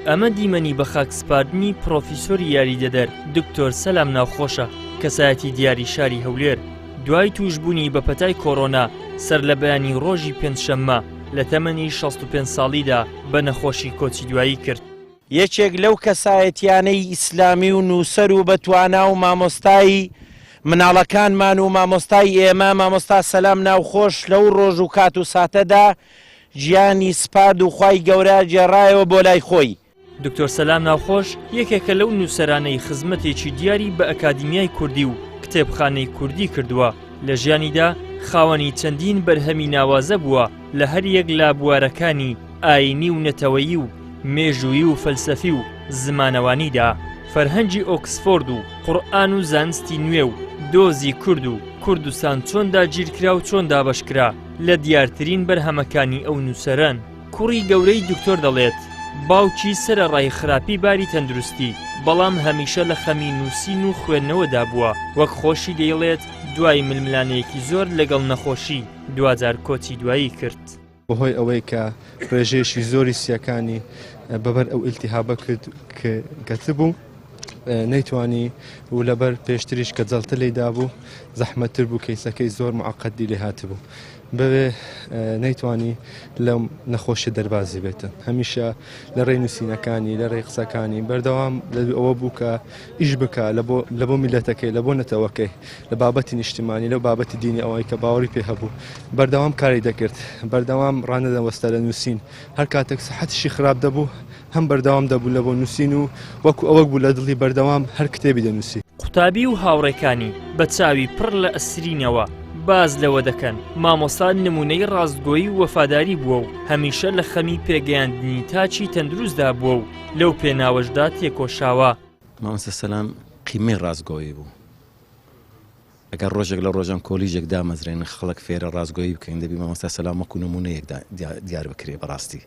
ئەمە دیمەنی بەخاکسپاردنی پڕۆفیسۆری یاریدەدەر دکتۆر سەلام ناوخۆشە، کەسایەتی دیاری شاری هەولێر، دوای تووشبوونی بە پەتای کۆرۆنا سەرلەبەیانی ڕۆژی پێنجشەممە لە تەمەنی 65 ساڵیدا بە نەخۆشی کۆچی دوایی کرد. یەکێک لەو کەسایەتیانەی ئیسلامی و نووسەر و بەتوانا و مامۆستای مناڵەکانمان و مامۆستای ئێمە مامۆستا سەلام ناوخۆش لەو ڕۆژ و کات و ساتەدا گیانی سپارد و خوای گەورە گێڕایەوە بۆ لای خۆی. دکتۆر سەلام ناوخۆش یەکێکە لەو نووسەرانەی خزمەتێکی دیاری بە ئەکادیمیای کوردی و کتێبخانەی کوردی کردووە، لە ژیانیدا خاوەنی چەندین بەرهەمی ناوازە بووە لە هەریەک لە بوارەکانی ئایینی و نەتەوەیی و مێژوویی و فەلسەفی و زمانەوانیدا، فەرهەنگی ئۆکسفۆرد و قورئان و زانستی نوێ و دۆزی کورد و کوردستان چۆن داگیرکرا و چۆن دابەشکرا لە دیارترین بەرهەمەکانی ئەو نووسەرەن. کوڕی گەورەی دکتۆر دەڵێت، باوکی سەرەڕای خراپی باری تەندروستی، بەڵام هەمیشە لە خەمی نووسین و خوێندنەوەدا بووە، وەک خۆشی دەیڵێت دوای ململانێیەکی زۆر لەگەڵ نەخۆشی، دواجار کۆچی دوایی کرد. بەهۆی ئەوەی کە ڕێژەیەکی زۆری سیەکانی بەبەر ئەو ئیلتیهابە کرد گەتبوو نەیتوانی و لەبەر پێشتریش کە جەڵتە لێی دابوو زەحمەتتر بوو کەیسەکەی زۆر معقدی لێ هاتبوو بەوێ نەیتوانی لەم نەخۆشی دەربازی بێتن هەمیشە لە ڕێی نووسینەکانی لە ڕێی قسەکانی بەردەوام لە ئەوە بوو کە ئیش بکە لە بۆ میلەتەکەی لە بۆ نەتەوەکەی لە بابەتی نیشتیمانی لەو بابەتی دینی ئەوەی کە باوەڕی پێ هەبوو بەردەوام کاری دەکرد بەردەوام ڕانەدەوەستا لە نووسین هەر کاتێک سەحەتیشی خراپ دەبوو هەم بەردەوام دەبوو لە بۆ نووسین و وەکو ئەوەک بوو لە دڵی بەردەوام هەر کتێبی دەنووسی. قوتابی و هاوڕێکانی بە چاوی پڕ لە ئەسرینەوە باس لەوە دەکەن، مامۆستا نموونەی ڕاستگۆیی و وەفاداری بووە و هەمیشە لە خەمی پێگەیاندنی تاکی تەندروستدا بووە و لەو پێناوەشدا تێکۆشاوە. مامۆستا سەلام قیمەی ڕاستگۆیی بوو. ئەگەر ڕۆژێک لە ڕۆژان کۆلیژێک دامەزرێنن خەڵک فێرە ڕاستگۆیی بکەین دەبی مامۆستا سەلام وەکو نموونەیەک دیار بکرێ بەڕاستی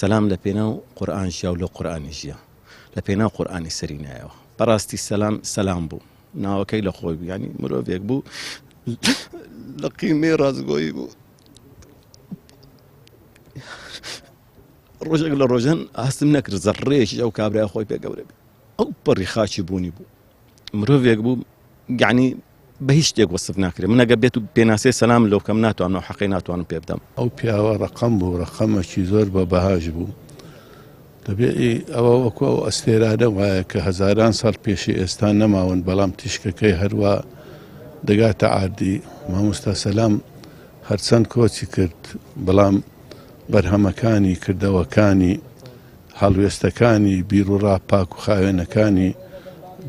سەلام لە پێناو قورئان ژیا و لۆ قورئانی ژیا لە پێناو قورئانی سەری نایەوە بەڕاستی سەلام سەلام بوو ناوەکەی لە خۆی بوو یانی مرۆڤێک بوو لە قیمەی ڕاستگۆیی بوو ڕۆژێک لە ڕۆژان ئاستم نەکرد زەڕەیەکی ئەو کابرای خۆی پێ گەورە بێ ئەو پەڕی خاچی بوونی بوو مرۆڤێک بوو یعنی بە هیچ شتێک وەسف ناکرێت من ئەگە بێت و پێناسەی سەلام لۆ بکەم ناتوانم ئەو حەقەی ناتوانم پێ بدەم. ئەو پیاوە ڕەقەم بوو، ڕەقەمەکی زۆر بە بەهاش بوو. دەبێ ئەوە وەکو ئەو ئەستێرانە وایە کە هەزاران ساڵ پێشی ئێستا نەماون، بەڵام تیشکەکەی هەروا دەگاتە عاردی. مامۆستا سەلام هەرچەند کۆچی کرد، بەڵام بەرهەمەکانی، کردەوەکانی، هەڵوێستەکانی، بیروڕا پاک و خاوێنەکانی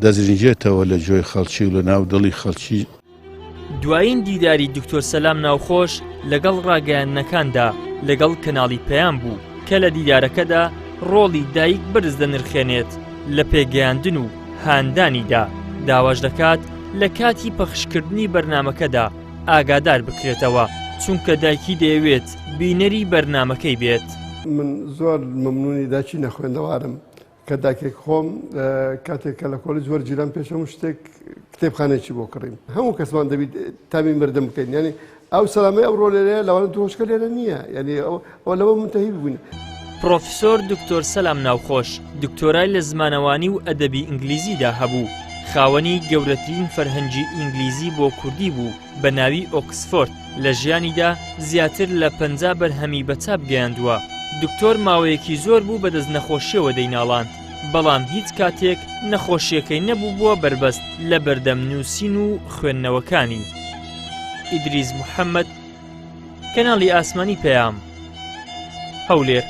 دەزرینگێتەوە لە گوێی خەڵکی و لە ناو دڵی خەڵکی. دوایین دیداری دکتۆر سەلام ناوخۆش لەگەڵ ڕاگەیاندنەکاندا لەگەڵ کەناڵی پەیام بوو کە لە دیدارەکەدا ڕۆڵی دایک بەرز دەنرخێنێت لە پێگەیاندن و هاندانیدا، داواش دەکات لە کاتی پەخشکردنی بەرنامەکەدا ئاگادار بکرێتەوە، چونکە دایکی دەیەوێت بینەری بەرنامەکەی بێت. من زۆر مەمنونی دایکی نەخوێندەوارم کە داکێک خۆم کاتێک کە لە کۆلیج وەرگیرام پێش هەموو شتێک کتێبخانێکی بۆ کڕیم هەموو کەسمان دەبیت تامی مردن بکەین یعنی ئەو سەلامەی ئەو ڕۆلێرەیە لەوانە درۆشکە لێرە نییە یعنی ئەو لەوە منتەهی بووین. پڕۆفیسۆر دکتۆر سەلام ناوخۆش دکتۆرای لە زمانەوانی و ئەدەبی ئینگلیزیدا هەبوو، خاوەنی گەورەترین فەرهەنگی ئینگلیزی بۆ کوردی بوو بە ناوی ئۆکسفۆرد، لە ژیانیدا زیاتر لە 50 بەرهەمی بە چاپ گەیاندووە. دکتۆر ماوەیەکی زۆر بوو بەدەست نەخۆشییەوە دەیناڵاند، بەڵام هیچ کاتێک نەخۆشییەکەی نەبووبووە بەربەست لە بەردەم نووسین و خوێندنەوەکانی. ئیدریس محەمەد، کەناڵی ئاسمانی پەیام، هەولێر.